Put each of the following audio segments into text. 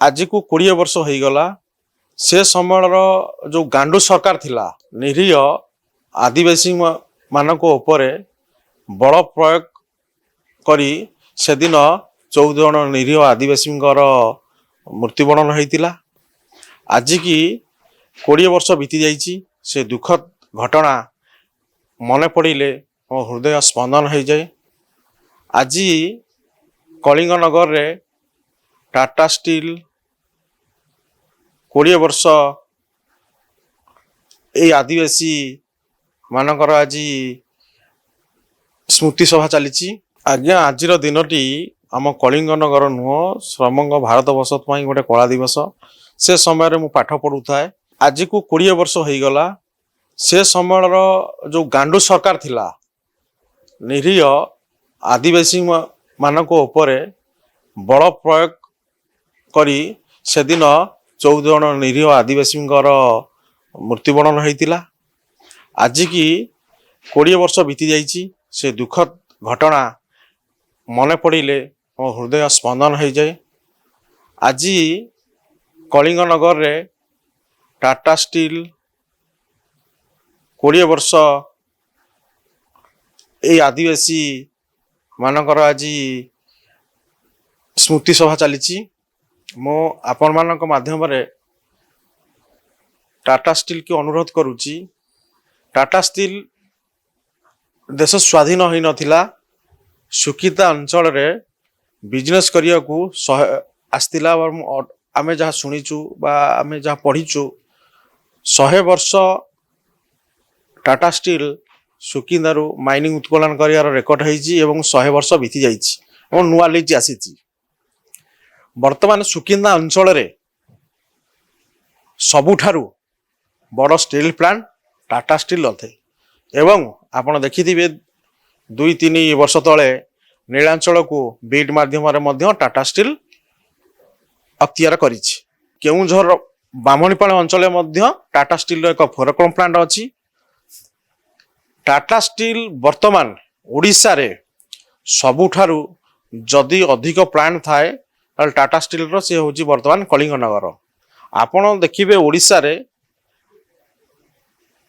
ଆଜିକୁ 20 ବର୍ଷ ହେଇଗଲା। ସେ ସମୟର ଯେଉଁ ଗାଣ୍ଡୁ ସରକାର ଥିଲା, ନିରୀହ ଆଦିବାସୀ ମାନଙ୍କ ଉପରେ ବଳ ପ୍ରୟୋଗ କରି ସେଦିନ 14 ଜଣ ନିରୀହ ଆଦିବାସୀଙ୍କର ମୃତ୍ୟୁବରଣ ହେଇଥିଲା। ଆଜିକି 20 ବର୍ଷ ବିତି ଯାଇଛି। ସେ ଦୁଃଖଦ ଘଟଣା ମନେ ପଡ଼ିଲେ ମୋ ହୃଦୟ ସ୍ପନ୍ଦନ ହେଇଯାଏ। ଆଜି କଳିଙ୍ଗନଗରରେ ଟାଟା ଷ୍ଟିଲ୍ 20 ବର୍ଷ ଏଇ ଆଦିବାସୀ ମାନଙ୍କର ଆଜି ସ୍ମୃତି ସଭା ଚାଲିଛି। ଆଜ୍ଞା, ଆଜିର ଦିନଟି ଆମ କଳିଙ୍ଗନଗର ନୁହଁ, ସମଗ୍ର ଭାରତବର୍ଷ ପାଇଁ ଗୋଟେ କଳା ଦିବସ। ସେ ସମୟରେ ମୁଁ ପାଠ ପଢ଼ୁଥାଏ। ଆଜିକୁ 20 ବର୍ଷ ହେଇଗଲା। ସେ ସମୟର ଯେଉଁ ଗାଣ୍ଡୁ ସରକାର ଥିଲା, ନିରୀହ ଆଦିବାସୀ ମାନଙ୍କ ଉପରେ ବଳ ପ୍ରୟୋଗ କରି ସେଦିନ 14 ଜଣ ନିରୀହ ଆଦିବାସୀଙ୍କର ମୃତ୍ୟୁବରଣ ହେଇଥିଲା। ଆଜିକି 20 ବର୍ଷ ବିତି ଯାଇଛି। ସେ ଦୁଃଖଦ ଘଟଣା ମନେ ପଡ଼ିଲେ ମୋ ହୃଦୟ ସ୍ପନ୍ଦନ ହେଇଯାଏ। ଆଜି କଳିଙ୍ଗନଗରରେ ଟାଟା ଷ୍ଟିଲ୍ 20 ବର୍ଷ ଏଇ ଆଦିବାସୀ ମାନଙ୍କର ଆଜି ସ୍ମୃତି ସଭା ଚାଲିଛି। ମୁଁ ଆପଣମାନଙ୍କ ମାଧ୍ୟମରେ ଟାଟା ଷ୍ଟିଲ୍କୁ ଅନୁରୋଧ କରୁଛି। ଟାଟା ଷ୍ଟିଲ୍ ଦେଶ ସ୍ୱାଧୀନ ହୋଇନଥିଲା, ସୁକିନ୍ଦା ଅଞ୍ଚଳରେ ବିଜନେସ୍ କରିବାକୁ ଆସିଥିଲା ଏବଂ ଆମେ ଯାହା ଶୁଣିଛୁ ବା ଆମେ ଯାହା ପଢ଼ିଛୁ, 100 ବର୍ଷ ଟାଟା ଷ୍ଟିଲ୍ ସୁକିନ୍ଦାରୁ ମାଇନିଂ ଉତ୍କୋଳନ କରିବାର ରେକର୍ଡ ହେଇଛି ଏବଂ 100 ବର୍ଷ ବିତି ଯାଇଛି ଏବଂ ନୂଆ ଲିଜ୍ ଆସିଛି। ବର୍ତ୍ତମାନ ସୁକିନ୍ଦା ଅଞ୍ଚଳରେ ସବୁଠାରୁ ବଡ଼ ଷ୍ଟିଲ୍ ପ୍ଲାଣ୍ଟ ଟାଟା ଷ୍ଟିଲ୍ ଅଟେ ଏବଂ ଆପଣ ଦେଖିଥିବେ, 2-3 ବର୍ଷ ତଳେ ନୀଳାଞ୍ଚଳକୁ ବିଡ୍ ମାଧ୍ୟମରେ ମଧ୍ୟ ଟାଟା ଷ୍ଟିଲ୍ ଅକ୍ତିଆର କରିଛି। କେଉଁଝର ବାମୁଣୀପାଳ ଅଞ୍ଚଳରେ ମଧ୍ୟ ଟାଟା ଷ୍ଟିଲ୍ର ଏକ ଫେରୋକ୍ରୋମ୍ ପ୍ଲାଣ୍ଟ ଅଛି। ଟାଟା ଷ୍ଟିଲ୍ ବର୍ତ୍ତମାନ ଓଡ଼ିଶାରେ ସବୁଠାରୁ ଯଦି ଅଧିକ ପ୍ଲାଣ୍ଟ ଥାଏ, ତାହେଲେ ଟାଟା ଷ୍ଟିଲ୍ର ସେ ହେଉଛି ବର୍ତ୍ତମାନ କଳିଙ୍ଗନଗର। ଆପଣ ଦେଖିବେ, ଓଡ଼ିଶାରେ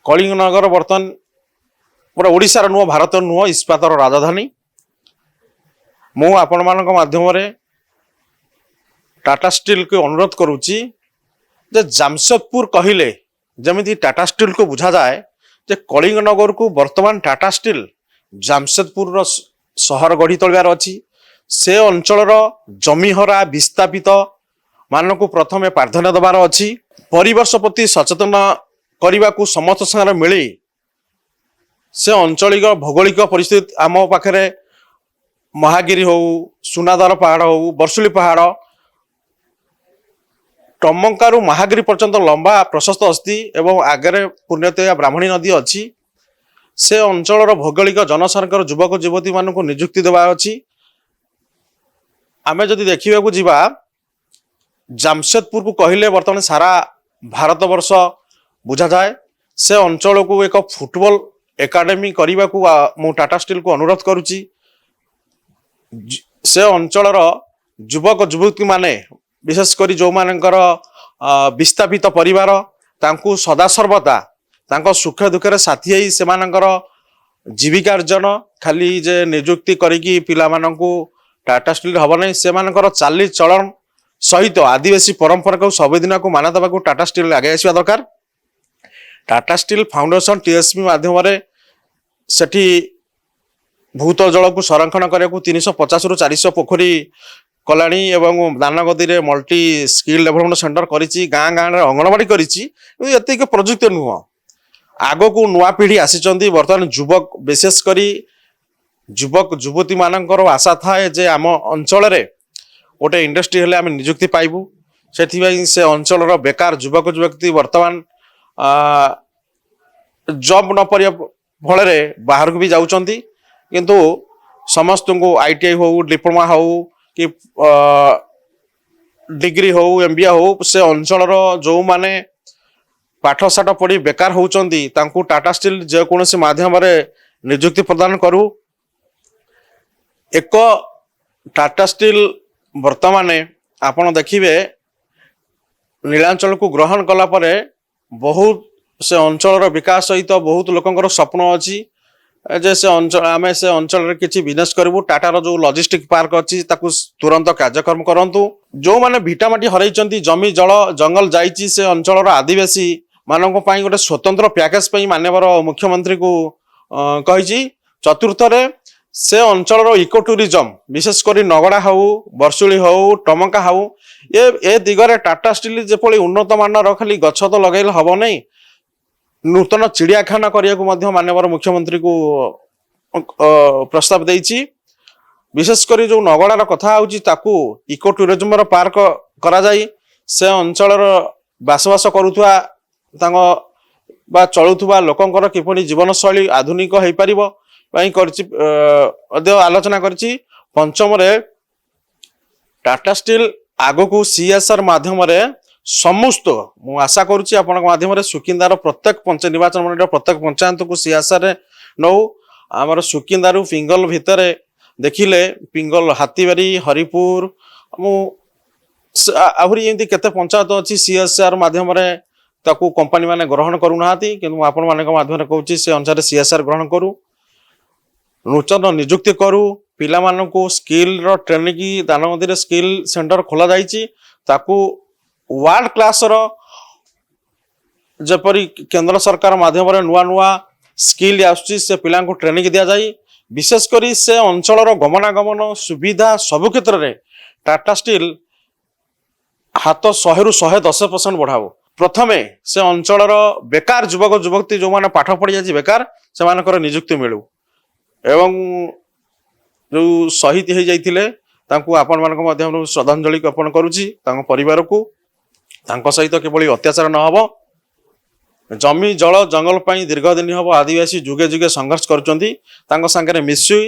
କଳିଙ୍ଗନଗର ବର୍ତ୍ତମାନ ପୁରା ଓଡ଼ିଶାର ନୁହଁ, ଭାରତର ନୁହଁ, ଇସ୍ପାତର ରାଜଧାନୀ। ମୁଁ ଆପଣମାନଙ୍କ ମାଧ୍ୟମରେ ଟାଟା ଷ୍ଟିଲ୍କୁ ଅନୁରୋଧ କରୁଛି ଯେ ଜାମସେଦପୁର କହିଲେ ଯେମିତି ଟାଟା ଷ୍ଟିଲ୍କୁ ବୁଝାଯାଏ, ଯେ କଳିଙ୍ଗନଗରକୁ ବର୍ତ୍ତମାନ ଟାଟା ଷ୍ଟିଲ୍ ଜାମସେଦପୁରର ସହର ଗଢ଼ି ତୋଳିବାର ଅଛି। ସେ ଅଞ୍ଚଳର ଜମିହରା ବିସ୍ଥାପିତ ମାନଙ୍କୁ ପ୍ରଥମେ ପ୍ରାଧାନ୍ୟ ଦେବାର ଅଛି। ପରିବେଶ ପ୍ରତି ସଚେତନ କରିବାକୁ ସମସ୍ତ ସାଙ୍ଗରେ ମିଳି ସେ ଆଞ୍ଚଳିକ ଭୌଗୋଳିକ ପରିସ୍ଥିତି, ଆମ ପାଖରେ ମହାଗିରି ହଉ, ସୁନାଧାର ପାହାଡ଼ ହଉ, ବର୍ଷୁଳି ପାହାଡ଼, ଟମଙ୍କାରୁ ମହାଗିରି ପର୍ଯ୍ୟନ୍ତ ଲମ୍ବା ପ୍ରଶସ୍ତ ଅସ୍ତି ଏବଂ ଆଗରେ ପୁଣ୍ୟତୋୟା ବ୍ରାହ୍ମଣୀ ନଦୀ ଅଛି। ସେ ଅଞ୍ଚଳର ଭୌଗୋଳିକ ଜନସଂଖ୍ୟାର ଯୁବକ ଯୁବତୀମାନଙ୍କୁ ନିଯୁକ୍ତି ଦେବା ଅଛି। ଆମେ ଯଦି ଦେଖିବାକୁ ଯିବା, ଜାମସେଦପୁରକୁ କହିଲେ ବର୍ତ୍ତମାନ ସାରା ଭାରତବର୍ଷ ବୁଝାଯାଏ। ସେ ଅଞ୍ଚଳକୁ ଏକ ଫୁଟବଲ ଏକାଡେମୀ କରିବାକୁ ମୁଁ ଟାଟା ଷ୍ଟିଲ୍କୁ ଅନୁରୋଧ କରୁଛି। ସେ ଅଞ୍ଚଳର ଯୁବକ ଯୁବତୀମାନେ, ବିଶେଷ କରି ଯେଉଁମାନଙ୍କର ବିସ୍ଥାପିତ ପରିବାର, ତାଙ୍କୁ ସଦାସର୍ବଦା ତାଙ୍କ ସୁଖ ଦୁଃଖରେ ସାଥୀ ହେଇ ସେମାନଙ୍କର ଜୀବିକା ଅର୍ଜନ, ଖାଲି ଯେ ନିଯୁକ୍ତି କରିକି ପିଲାମାନଙ୍କୁ ଟାଟା ଷ୍ଟିଲ୍ ହବ ନାହିଁ, ସେମାନଙ୍କର ଚାଲିଚଳନ ସହିତ ଆଦିବାସୀ ପରମ୍ପରାକୁ ସବୁଦିନକୁ ମାନ ଦେବାକୁ ଟାଟା ଷ୍ଟିଲ୍ ଆଗେଇ ଆସିବା ଦରକାର। ଟାଟା ଷ୍ଟିଲ୍ ଫାଉଣ୍ଡେସନ ଟିଏସ୍ପି ମାଧ୍ୟମରେ ସେଠି ଭୂତଳ ଜଳକୁ ସଂରକ୍ଷଣ କରିବାକୁ 350ରୁ 400 ପୋଖରୀ କଲାଣି ଏବଂ ଦାନଗଦିରେ ମଲ୍ଟି ସ୍କିଲ୍ ଡେଭଲପମେଣ୍ଟ ସେଣ୍ଟର କରିଛି, ଗାଁ ଗାଁରେ ଅଙ୍ଗନବାଡ଼ି କରିଛି। କିନ୍ତୁ ଏତିକି ପ୍ରଯୁକ୍ତ ନୁହଁ। ଆଗକୁ ନୂଆ ପିଢ଼ି ଆସିଛନ୍ତି। ବର୍ତ୍ତମାନ ଯୁବକ, ବିଶେଷ କରି ଯୁବକ ଯୁବତୀ ମାନଙ୍କର ଆଶା ଥାଏ ଯେ ଆମ ଅଞ୍ଚଳରେ ଗୋଟେ ଇଣ୍ଡଷ୍ଟ୍ରି ହେଲେ ଆମେ ନିଯୁକ୍ତି ପାଇବୁ। ସେଥିପାଇଁ ସେ ଅଞ୍ଚଳର ବେକାର ଯୁବକ ଯୁବତୀ ବର୍ତ୍ତମାନ ଜବ୍ ନ କରିବା ଫଳରେ ବାହାରକୁ ବି ଯାଉଛନ୍ତି। କିନ୍ତୁ ସମସ୍ତଙ୍କୁ ଆଇଟିଆଇ ହଉ, ଡିପ୍ଲୋମା ହଉ କି ଡିଗ୍ରୀ ହଉ, ଏମବିଏ ହଉ, ସେ ଅଞ୍ଚଳର ଯେଉଁମାନେ ପାଠଶାଠ ପଢ଼ି ବେକାର ହେଉଛନ୍ତି, ତାଙ୍କୁ ଟାଟା ଷ୍ଟିଲ୍ ଯେକୌଣସି ମାଧ୍ୟମରେ ନିଯୁକ୍ତି ପ୍ରଦାନ କରୁ। ଏକ ଟାଟା ଷ୍ଟିଲ୍ ବର୍ତ୍ତମାନ ଆପଣ ଦେଖିବେ ନୀଳାଞ୍ଚଳକୁ ଗ୍ରହଣ କଲା ପରେ ବହୁତ ସେ ଅଞ୍ଚଳର ବିକାଶ ସହିତ ବହୁତ ଲୋକଙ୍କର ସ୍ୱପ୍ନ ଅଛି ଯେ ସେ ଅଞ୍ଚଳ, ଆମେ ସେ ଅଞ୍ଚଳରେ କିଛି ବିଜନେସ୍ କରିବୁ। ଟାଟାର ଯୋଉ ଲଜିଷ୍ଟିକ ପାର୍କ ଅଛି, ତାକୁ ତୁରନ୍ତ କାର୍ଯ୍ୟକ୍ରମ କରନ୍ତୁ। ଯୋଉମାନେ ଭିଟାମାଟି ହରାଇଛନ୍ତି, ଜମି, ଜଳ, ଜଙ୍ଗଲ ଯାଇଛି, ସେ ଅଞ୍ଚଳର ଆଦିବାସୀ ମାନଙ୍କ ପାଇଁ ଗୋଟେ ସ୍ୱତନ୍ତ୍ର ପ୍ୟାକେଜ ପାଇଁ ମାନ୍ୟବର ମୁଖ୍ୟମନ୍ତ୍ରୀକୁ କହିଛି। ଚତୁର୍ଥରେ, ସେ ଅଞ୍ଚଳର ଇକୋ ଟୁରିଜମ, ବିଶେଷ କରି ନଗଡ଼ା ହଉ, ବର୍ଷୁଳି ହଉ, ଟମକା ହଉ, ଏ ଦିଗରେ ଟାଟା ଷ୍ଟିଲ୍ ଯେପରି ଉନ୍ନତ ମାନର, ଖାଲି ଗଛ ତ ଲଗେଇଲେ ହବ ନାହିଁ, ନୂତନ ଚିଡ଼ିଆଖାନା କରିବାକୁ ମଧ୍ୟ ମାନ୍ୟବର ମୁଖ୍ୟମନ୍ତ୍ରୀକୁ ପ୍ରସ୍ତାବ ଦେଇଛି। ବିଶେଷ କରି ଯୋଉ ନଗଡ଼ାର କଥା ହେଉଛି, ତାକୁ ଇକୋ ଟୁରିଜମର ପାର୍କ କରାଯାଇ ସେ ଅଞ୍ଚଳର ବାସବାସ କରୁଥିବା ତାଙ୍କ ବା ଚଳୁଥିବା ଲୋକଙ୍କର କିପରି ଜୀବନଶୈଳୀ ଆଧୁନିକ ହେଇପାରିବ ପାଇଁ କରିଛି, ମଧ୍ୟ ଆଲୋଚନା କରିଛି। ପଞ୍ଚମରେ, ଟାଟା ଷ୍ଟିଲ୍ ଆଗକୁ ସିଏସ୍ଆର୍ ମାଧ୍ୟମରେ ସମସ୍ତ, ମୁଁ ଆଶା କରୁଛି ଆପଣଙ୍କ ମାଧ୍ୟମରେ, ସୁକିନ୍ଦାର ପ୍ରତ୍ୟେକ ନିର୍ବାଚନ ମଣ୍ଡଳୀର ପ୍ରତ୍ୟେକ ପଞ୍ଚାୟତକୁ ସିଏସ୍ଆର୍ ରେ ନଉ। ଆମର ସୁକିନ୍ଦାରୁ ପିଙ୍ଗଲ ଭିତରେ ଦେଖିଲେ, ପିଙ୍ଗଲ, ହାତୀବାରି, ହରିପୁର, ମୁଁ ଆହୁରି ଏମିତି କେତେ ପଞ୍ଚାୟତ ଅଛି, ସିଏସ୍ଆର୍ ମାଧ୍ୟମରେ ତାକୁ କମ୍ପାନୀ ମାନେ ଗ୍ରହଣ କରୁନାହାନ୍ତି। କିନ୍ତୁ ମୁଁ ଆପଣମାନଙ୍କ ମାଧ୍ୟମରେ କହୁଛି, ସେ ଅନୁସାରେ ସିଏସ୍ଆର୍ ଗ୍ରହଣ କରୁ, ନୂତନ ନିଯୁକ୍ତି କରୁ, ପିଲାମାନଙ୍କୁ ସ୍କିଲ୍ର ଟ୍ରେନିଂ। ଦାନଗଦିରେ ସ୍କିଲ୍ ସେଣ୍ଟର ଖୋଲା ଯାଇଛି, ତାକୁ ୱାର୍ଲଡ କ୍ଲାସର, ଯେପରି କେନ୍ଦ୍ର ସରକାର ମାଧ୍ୟମରେ ନୂଆ ନୂଆ ସ୍କିଲ୍ ଆସୁଛି, ସେ ପିଲାଙ୍କୁ ଟ୍ରେନିଂ ଦିଆଯାଇ, ବିଶେଷ କରି ସେ ଅଞ୍ଚଳର ଗମନାଗମନ ସୁବିଧା ସବୁ କ୍ଷେତ୍ରରେ ଟାଟା ଷ୍ଟିଲ୍ ହାତ 100ରୁ 110% ବଢ଼ାଉ। ପ୍ରଥମେ ସେ ଅଞ୍ଚଳର ବେକାର ଯୁବକ ଯୁବତୀ, ଯେଉଁମାନେ ପାଠ ପଢ଼ି ଯାଇଛି ବେକାର, ସେମାନଙ୍କର ନିଯୁକ୍ତି ମିଳୁ ଏବଂ ଯେଉଁ ଶହୀଦ ହେଇଯାଇଥିଲେ, ତାଙ୍କୁ ଆପଣମାନଙ୍କ ମାଧ୍ୟମରୁ ଶ୍ରଦ୍ଧାଞ୍ଜଳି ଜ୍ଞାପନ କରୁଛି। ତାଙ୍କ ପରିବାରକୁ, ତାଙ୍କ ସହିତ କିଭଳି ଅତ୍ୟାଚାର ନ ହେବ। ଜମି, ଜଳ, ଜଙ୍ଗଲ ପାଇଁ ଦୀର୍ଘ ଦିନ ହେବ ଆଦିବାସୀ ଯୁଗେ ଯୁଗେ ସଂଘର୍ଷ କରୁଛନ୍ତି। ତାଙ୍କ ସାଙ୍ଗରେ ମିଶି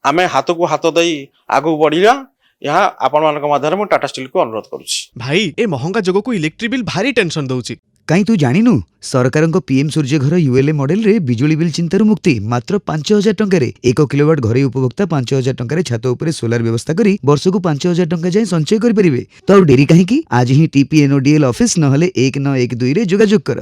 ଆମେ ହାତକୁ ହାତ ଦେଇ ଆଗକୁ ବଢ଼ିବା, ଏହା ଆପଣମାନଙ୍କ ମାଧ୍ୟମରେ ମୁଁ ଟାଟା ଷ୍ଟିଲ୍କୁ ଅନୁରୋଧ କରୁଛି। ଭାଇ, ଏ ମହଙ୍ଗା ଯୋଗକୁ ଇଲେକ୍ଟ୍ରିକ୍ ବିଲ୍ ଭାରି ଟେନସନ ଦଉଛି। କାହିଁ, ତୁ ଜାଣିନୁ? ସରକାରଙ୍କ ପିଏମ୍ ସୂର୍ଯ୍ୟ ଘର ୟୁଏଲଏ ମଡେଲରେ ବିଜୁଳି ବିଲ୍ ଚିନ୍ତାରୁ ମୁକ୍ତି ମାତ୍ର 5000 ଟଙ୍କାରେ। 1 କିଲୋୱାଟ ଘରୋଇ ଉପଭୋକ୍ତା 5000 ଟଙ୍କାରେ ଛାତ ଉପରେ ସୋଲାର ବ୍ୟବସ୍ଥା କରି ବର୍ଷକୁ 5000 ଟଙ୍କା ଯାଏଁ ସଞ୍ଚୟ କରିପାରିବେ। ତ ଆଉ ଡେରି କାହିଁକି? ଆଜି ହିଁ ଟିପିଏନ୍ଓଡିଏଲ୍ ଅଫିସ ନହେଲେ 1912ରେ ଯୋଗାଯୋଗ କର।